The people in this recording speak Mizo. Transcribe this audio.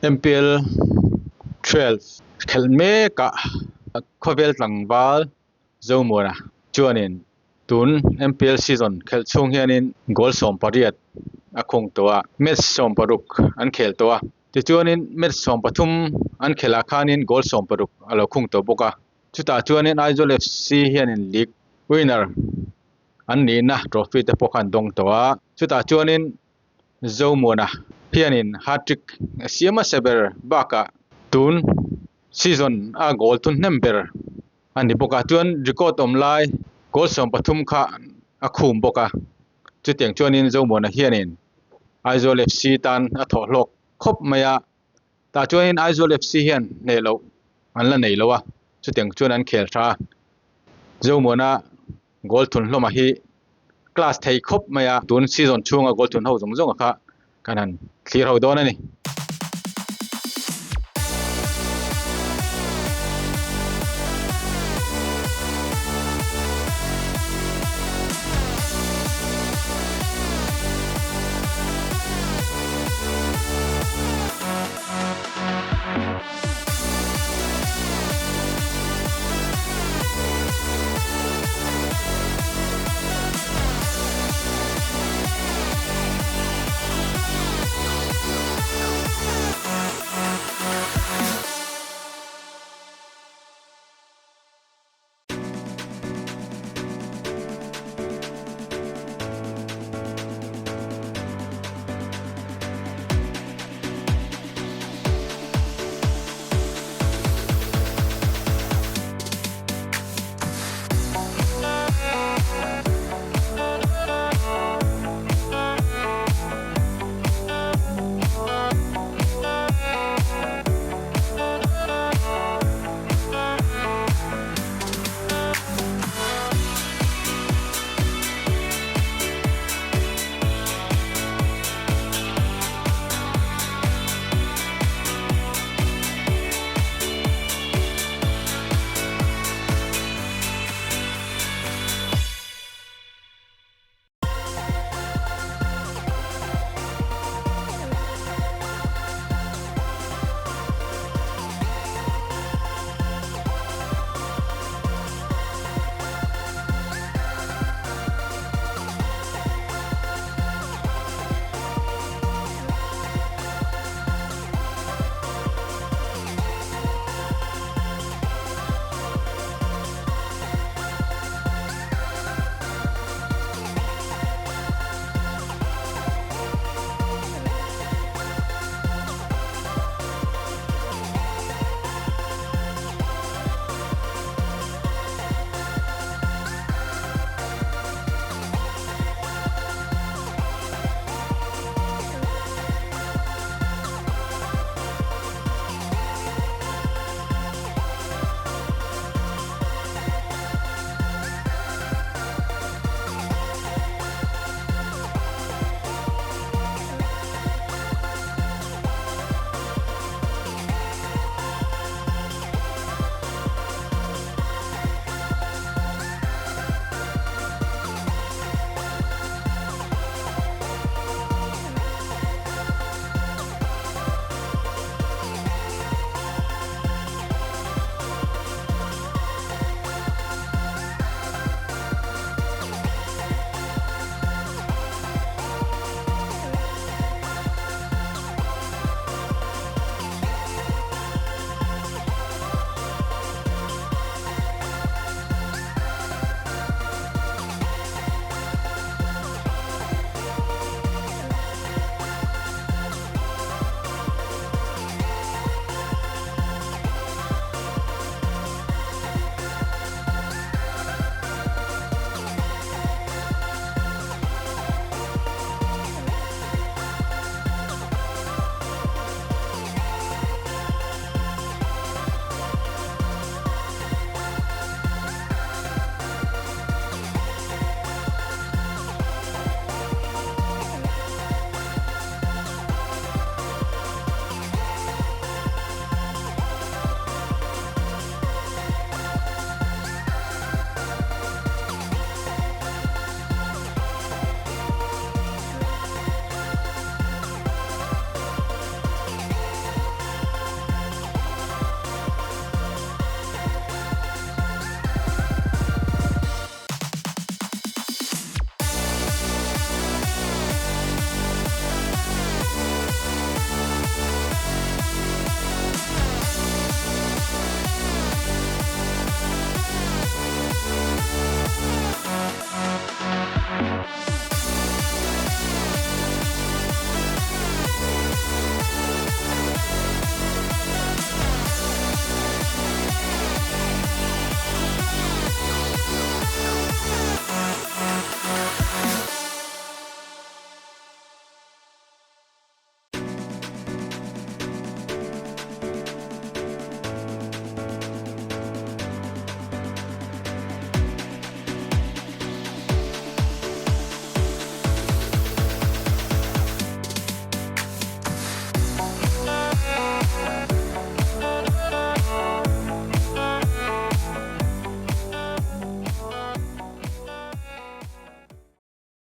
MPL 12 khelh mekah khawvel tlangval Zomuana chuanin tun MPL season khelh chhung hianin goal 18 a khung tawh a, match 16 an khel tawh a. Tichuanin match 13 an khelh ah khanin goal 16 a lo khung tawh bawk a. Chutah chuanin Aizawl FC hianin league winner an nihna trophy te pawh kha an dawng tawh a. Chutah chuanin Zomuana hianin hat-trick a siam hmasa ber bakah tun season a goal thun hnem ber a ni bawk a. Chuan record awm lai goal 13 kha a khum bawk a. Chutiang chuanin Zomuana hianin Aizawl FC tan a thawh hlawk khawp mai a. Tah chuanin Aizawl FC hian hneh loh an la nei lo a, chutiang chuan an khel tha a. Zomuana goal thun hlawma hi class thei khawp mai a, tun season chhunga goal thun ho zawng zawng kha kan han thlir ho dawn a ni.